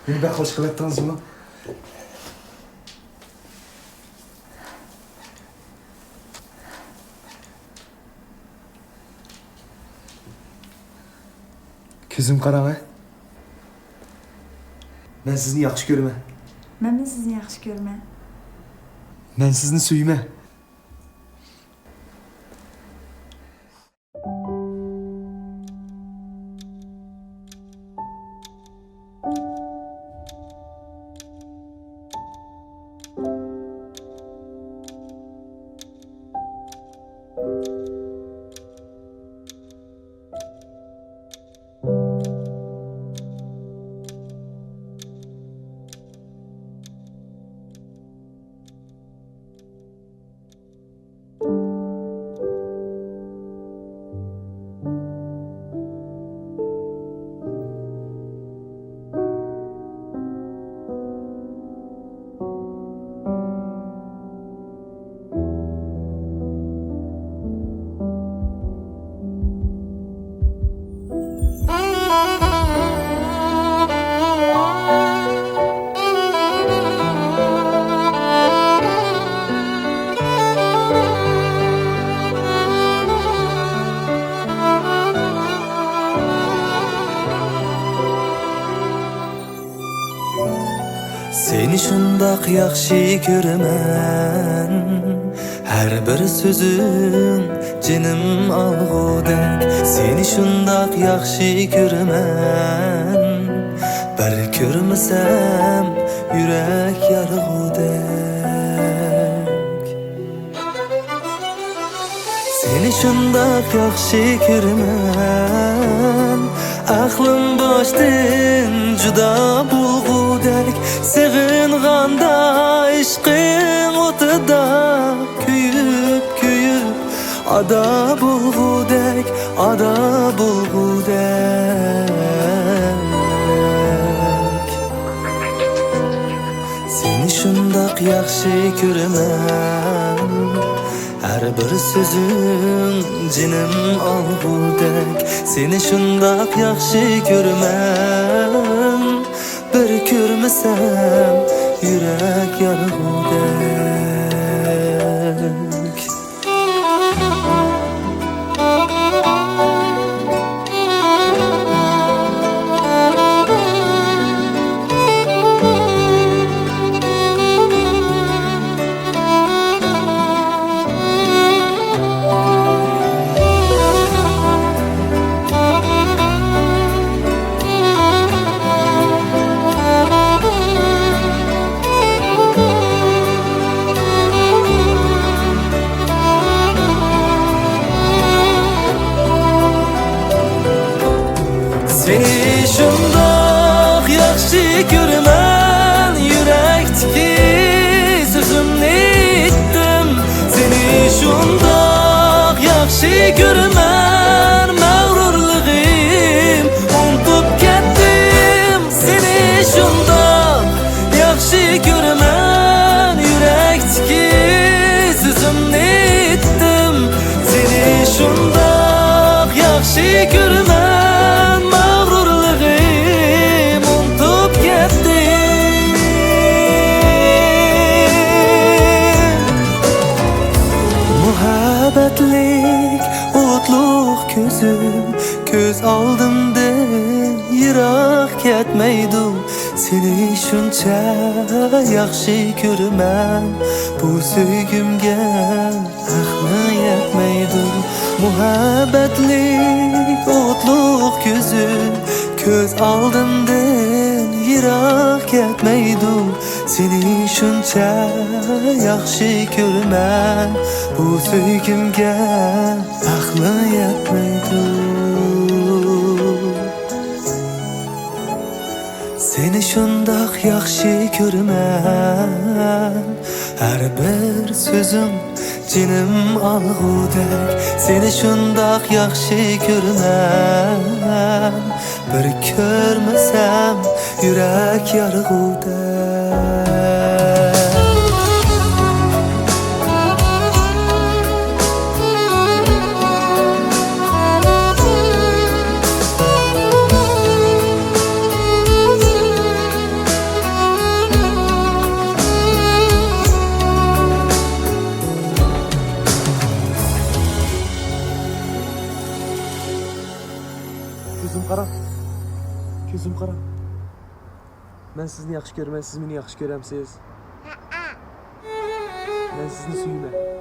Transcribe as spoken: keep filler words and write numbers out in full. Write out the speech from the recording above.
مېنى بەك خوش قىلىۋەتتىڭىز جۇمۇ. كۆزۈم قاراڭ ھە. مەن سىزنى ياخشى كۆرىمەن. مەنمۇ سىزنى ياخشى كۆرىمەن. مەن سىزنى سۆيىمەن. سېنى شۇنداق ياخشى كۆرىمەن، ھەر بىر سۆزۈڭ جېنىم ئالغۇدەك. سېنى شۇنداق ياخشى كۆرىمەن، بىر كۆرمىسەم يۈرەك يارىغۇدەك. سېنى شۇنداق ياخشى كۆرىمەن، ئەقلىم باشتىن جۇدا بولغۇدەك. سېغىنغاندا ئىشقىڭ ئوتىدا كۆيۈپ، كۆيۈپ، ئادا بولغۇدەك، ئادا بولغۇدەك. سېنى شۇنداق ياخشى كۆرىمەن، ھەر بىر سۆزۈڭ جېنىم ئالغۇدەك. سېنى شۇنداق ياخشى كۆرىمەن، بىر كۆرمىسەم يۈرەك يارىغۇدەك. سېنى شۇنداق ياخشى كۆرىمەن، يۈرەكتىكى سۆزۈمنى ئېيتتىم. سېنى شۇنداق ياخشى كۆرىمەن، مەغرۇرلۇقۇم ئۇنتۇپ كەتتىم. سېنى شۇنداق ياخشى كۆرىمەن، يۈرەكتىكى سۆزۈمنى ئېيتتىم. سېنى شۇنداق ياخشى كۆرىمەن، مەغرۇرلۇقۇم ئۇنتۇپ كەتتىم. مۇھەببەتلىك ئوتلۇق كۆزۈم كۆز ئالدىمدىن يىراق كەتمەيدۇ. سېنى شۇنچە ياخشى كۆرىمەن، بۇ سۆيگۈمگە ئەقلىڭ يەتمەيدۇ. مۇھەببەتلىك ئوتلۇق كۆزۈم كۆز ئالدىمدىن يىراق كەتمەيدۇ. سېنى شۇنچە ياخشى كۆرىمەن، بۇ سۆيگۈمگە ئەقلىڭ يەتمەيدۇ. سېنى شۇنداق ياخشى كۆرىمەن، ھەر بىر سۆزۈڭ جېنىم ئالغۇدەك. سېنى شۇنداق ياخشى كۆرىمەن، بىر كۆرمىسەم يۈرەك يارىغۇدەك. مەن سىزنى ياخشى كۆرىمەن، سىز مېنى ياخشى كۆرەمسىز؟ ھەئە. مەن سىزنى سۆيىمەن.